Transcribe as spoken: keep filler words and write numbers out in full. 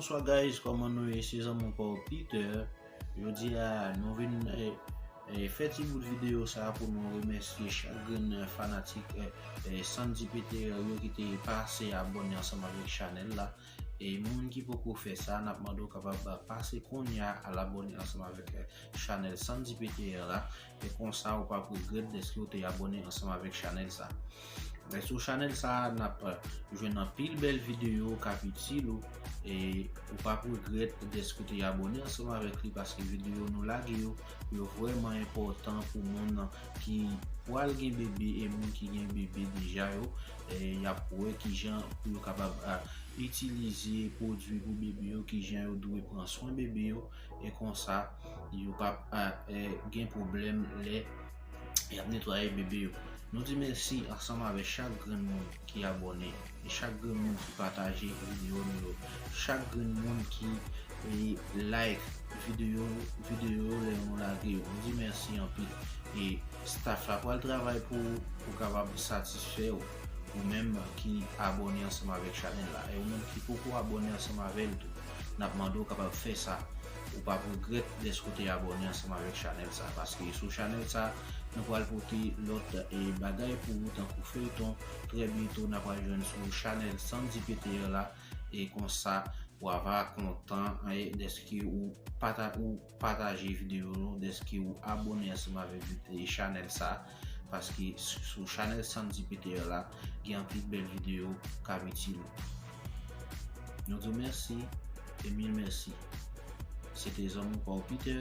Bonswa guys, kòman nou ye? Se zanmi w pa w Peter. Jodi a nou vin eh, eh, fè ti bout videyo sa pou nou remèsye chak grenn eh, fanatik eh, eh, Sandy P T R yo ki te pase abòne ansanm avèk chanèl la. E moun ki poko fè sa, n ap mande w kapab eh, pase kounye a al abòne ansanm avèk eh, chanèl Sandy P T R la. E konsa ou p ap regrèt dèske w te abòne ansanm avèk chanèl sa. E sou chanèl sa a, n ap eh, jwenn anpil bèl videyo k ap itil ou. E ou p ap regrèt dèske w te abòne ansanm avèk li, paske videyo nou lage yo, yo vrèman enpòtan pou moun ki pral gen bebe e moun ki gen bebe deja yo. E y ap wè kijan pou yo kapab eh, itilize pwodui pou bebe yo, kijan yo dwe pran swen bebe yo. E konsa, yo p ap eh, eh, gen pwoblèm lè y ap netwaye bebe yo. Nou di mèsi ansanm avèk chak grenn moun ki abòne, e chak grenn moun ki pataje videyo nou yo, chak grenn moun ki eh, like videyo videyo yo lè nou lage yo. Nou di mèsi anpil. E staff la pral travay pou ou, pou kapab satisfè w, ou menm ki abòne ansanm avèk chanèl la. E ou menm ki poko abòne ansanm avè l tou, n ap mande w kapab fè sa. Ou p ap regrèt dèske w te abòne ansanm avèk chanèl sa, paske sou chanèl sa, nou pral pote lòt eh, bagay pou ou, tankou feyton. Trè byento, n ap pral jwenn sou chanèl Sandy P T R la. E konsa, w ava kontan eh, dèske ou pata, ou pataje videyo nou, dèske ou abòne ansanm avèk vide- chanèl sa, paske s- sou chanèl Sandy P T R la, gen anpil bèl videyo k ap itil ou. Nou di w mèsi e mil mèsi. Se te zanmi w pa w Peter.